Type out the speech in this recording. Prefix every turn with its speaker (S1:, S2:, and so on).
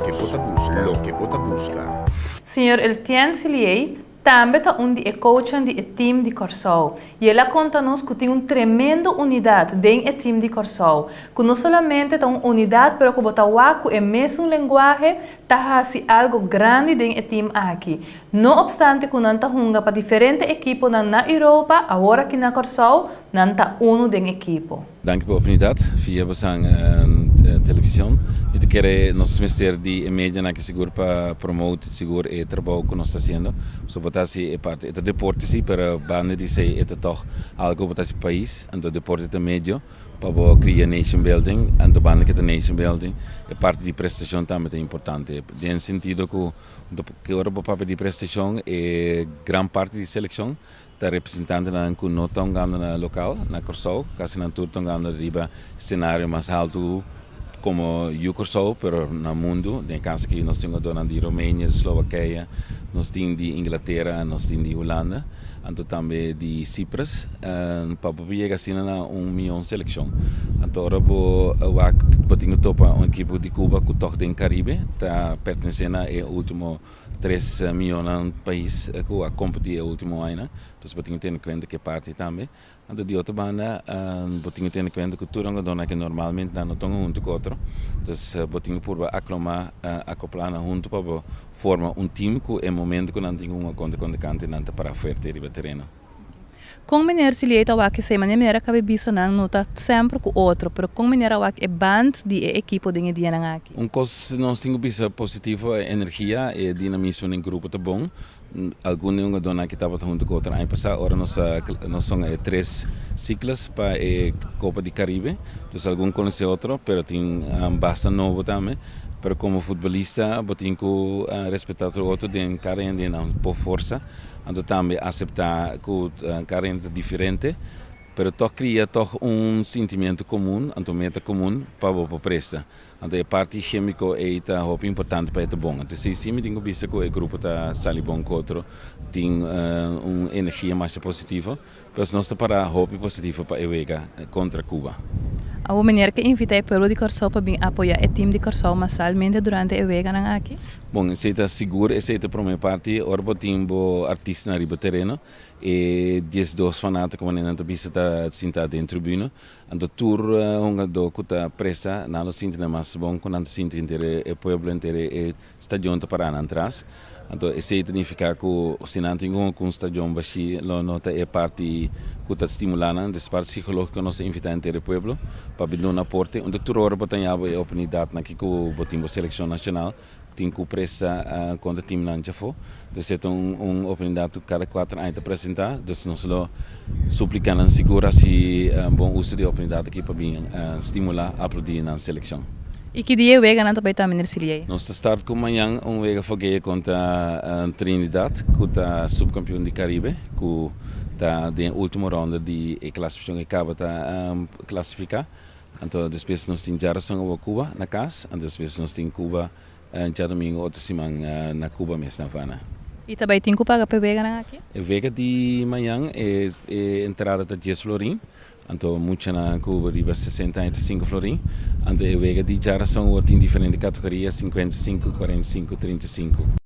S1: Loke bo ta buska. Loke bo ta buska.
S2: Señor Eltien Silié tambe ta un di e coachnan di e team di Kòrsou i el a konta nos ku tin un tremendo unidat den e team di Kòrsou, ku no solamente ta un unidat pero ku bo ta wak ku e mesun lenguahe ta hasi algo grandi den e team aki. No opstante ku nan ta hunga pa diferente ekiponan na Europa, awor aki na Kòrsou nan ta unu den ekipo.
S3: Danki pa oportunidat via bosan television. Mi ta kere nos mester di e medianan aki sigur pa promote sigur e trabou ku nos ta hasiendo. Pasobra bo ta hasi e parti, e ta deporte si, pero banda di esei e ta tòg algu ku bo ta hasi pa pais. Anto deporte ta medio pa bo kria nation building. Anto banda ku e ta nation building e parti di prestashon tambe ta importante. Den sentido ku ora bo papia di prestashon e gran parti di selekshon ta representantenan ku no ta hungando na lokal na Kòrsou, kasi nan tur ta hungando riba senario mas haltu komo yu Kòrsou, pero na mundu. Den e kas aki nos tin hungadónan di Romania, di Slowakije, nos tin di Inglatera, nos tin di Hulanda, anto tambe di Cyprus, pa bo por yega asina na un mion selekshon. Anto ora bo wak bo tin ku topa un ekipo di Cuba ku tòg den Karibe ta pertenesé na e último Tres mionnan pais ku a kompetí e último añanan, pues bo tin ku tene kuenta ku e parti tambe. Anto di otro banda bo tin ku tene kuenta ku tur hungadónan ke normalmente nan no ta hunga huntu ku otro, dus bo tin ku purba aklomá, akoplá nan huntu pa bo forma un tim ku e momento ku nan tin ku hunga kontra kontrinkante nan ta pará fuerte riba tereno.
S2: Kon meneer Silié ta wak esei? Manera meneer a kaba e bisa nan no ta semper ku otro, pero kon meneer a wak e band di e ekipo den e dianan aki?
S3: Un kos nos tin ku bisa positivo, e energia, e dinamismo den grupo ta bon. Algun di e hungadónan aki tabata huntu ku otro aña pasá ora nos a nos son e tres siklos pa e Kopa di Karibe. Dus algun konosé otro, pero tin basta nobo tambe. Pero komo futbolista bo tin ku respetá tur otro den kada hende nan por forsa. Anto tambe aseptá ku kada hende ta diferente, pero tòg kria tòg un sintimentu komun, anto meta komun pa bo por presta. Anto e parti gémiko ei ta hopi importante pa e ta bon. Anto esei sí mi tin ku bisa ku e grupo ta sali bon ku otro, tin un energia masha positivo. Pues nos ta para hopi positivo pa e wega kontra Cuba.
S2: Awor meneer ke invita e pueblo di Kòrsou pa bin apoya e team di Kòrsou masalmente durante e weganan aki?
S3: Bon, esei ta sigur, esei ta e prome parti. Ora bo tin bo artistanan riba tereno, e 12 fanatiko manera nan ta bisa ta sinta den tribuna. Anto tur hungadó ku ta presta nan lo sinti nan mas bon ku nan ta sinti henter e pueblo, henter e Stadion ta pará nan tras. Anto esei ta nifiká ku si nan tin ku un stadion bashí lo no ta e parti ku ta stimulá nan. Des parti sikológiko nos ta invitá henter e pueblo pa bin duna aporte. Unda tur ora bo ta haña bo e oportunidatnan aki ku bo tin bo selekshon nashonal tin ku presta kontra timnan djafó. Dus e ta un oportunidat ku kada kuater aña ta presentá. Dus nos lo supliká nan sigur hasi bon uso di e oportunidat aki pa bin stimulá, aplaudí nan selekshon.
S2: I ki dia e weganan ta bai ta, Meneer Silié?
S3: Nos ta start ku mañan un wega fogeo kontra Trinidad ku ta subkampion di Karibe ku ta den e ultimo ronda di e klasifikashon e kaba ta klasifiká. Anto despues nos tin djarason awo Cuba na kas, anto despues nos tin Cuba djadomingo otro siman na Cuba mes na Havana.
S2: I ta bai tin ku paga pa e weganan aki?
S3: E wega di mañan e entrada ta dies florin. Anto muchanan ku riba 60 aña ta 5 florin. Anto e wega di djarason awor tin diferente kategoria, 55, 45, 35.